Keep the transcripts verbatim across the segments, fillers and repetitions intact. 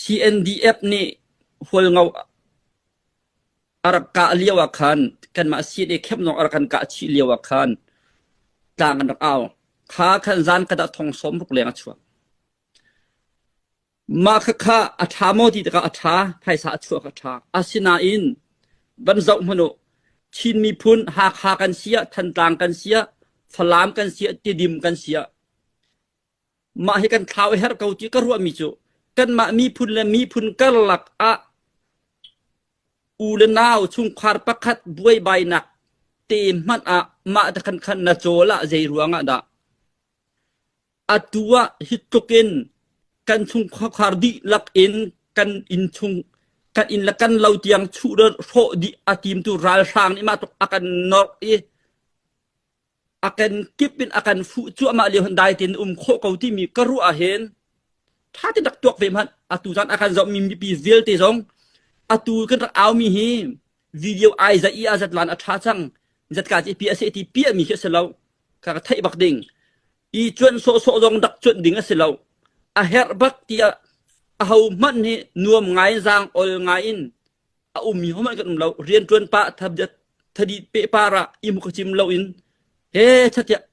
T N D F nih Hualngo a rak kah lio ah khan, kanmah C N A camp zong a rak kan kah chih lio ah khan tlang kan rak au. Kha khan zan khat ah thong sawm ruk leng a chuak. Mah kha kha a ṭha maw ti tikah a ṭha, phaisa a chuak a ṭha. Asinain van zoh hmanh uh, Chin miphun Hakha kan si ah, Thantlang kan si ah, Falam kan si ah, Tidim kan si ah, mah hi kan thlau a herh ko ti ka ruahmi cu kanmah miphun le miphun karlak ah u le nau chungkhar pakhat buaibainak te hmanh ah mah te khan khan na cawl ah zei ruangah dah? Atu ah hi tlukin kan chungkhar dihlak in kan inn chung, kan inn le kan lo tiang chuh hrawh dih a timtu ralhrang nih mah tluk a kan norh i a kan kip in a kan fuh cuahmah lio hin dai tein um khawh ko timi ka ruah ah hin ṭha tein rak tuak ve hmanh. Atu zan a kan zohmi mipi vialte zong atu kan rak aumi hi video ai zat i a zat lan a ṭha cang, zat ka ti pi a si ti piahmi khi a si lo, ka, ka theih bak ding i cuanh sawhsawh zong rak cuanh ding a si lo. A herh bak tiah aho hmanh hi nuam ngai, zang ol ngai in a ummi ho hmanh kan um lo. Rianṭuan pah thadit, thadit pehpar ah i muk a cim lo in he chatiah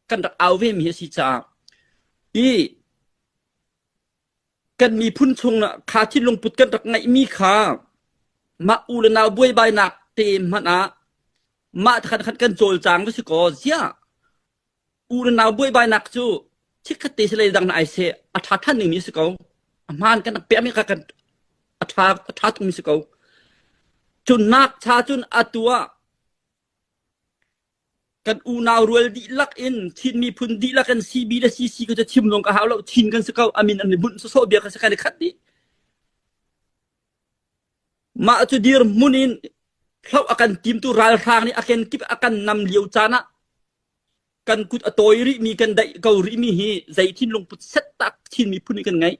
kan rak au vemi a si caah i kan miphun chung ah kha thinlung put kan rak ngeihmi kha mah u le nau buaibainak te hmanh ah mah te khan khan kan cawlcang va si ko zia. U le nau buaibainak cu chikkhat te si lei dang na ai seh, a ṭha ṭhan dingmi a si ko. A hmaan kan rak pekmi kha kan a ṭha, a ṭha tukmi si ko. Cun nak cha cun atu ah kan unau rual dihlak in Chin miphun dihlak in C B le C C ko cu chim zong ka hau lo, Chin kan si ko, a min an i bunh sawsawh bia kan si, kan i khat dih. Mah cu dirhmun in hloh a kan timtu ralhrang nih a kan kip a kan nam lio caan ah kan kut a tawi rihmi, kan daih ko rihmi hi zei thinlung put set tak Chin miphun nih kan ngeih.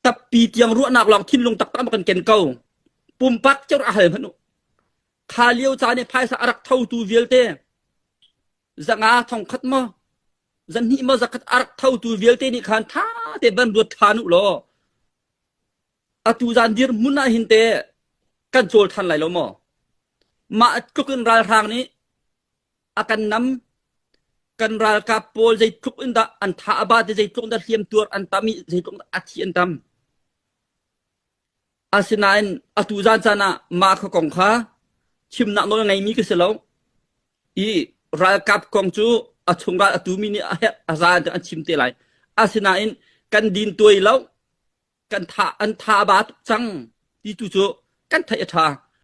Tappi tiang ruahnak lawng thinlung taktak maw kan ken ko. Pumpak cio a hal hmanh uh. Kha lio caan i phaisa a rak thotu vialte, zanga thongkhat maw, zahnih maw, zakhat a rak thotu vialte nih khan ṭha tein van ruat ṭhan uh law, atu zan dirhmun ah hin te kan cawl ṭhan lai lo maw? Mah tluk in ralhrang nih a kan nam, kan ralkap pawl zeitluk in dah an tha a bat i zeitluk in dah hliamtuar an tam i zeitluk in dah a thi an tam. Asinain atu zan caan ah mah kha kong kha chimnak nawl ngeimi ka si lo i ralkap kong cu a chungral a tumi nih a herh a zan an chim te lai. Asinain kan din tuai lo, kan tha, an tha a bat cang ti tu cu kan theih a ṭha.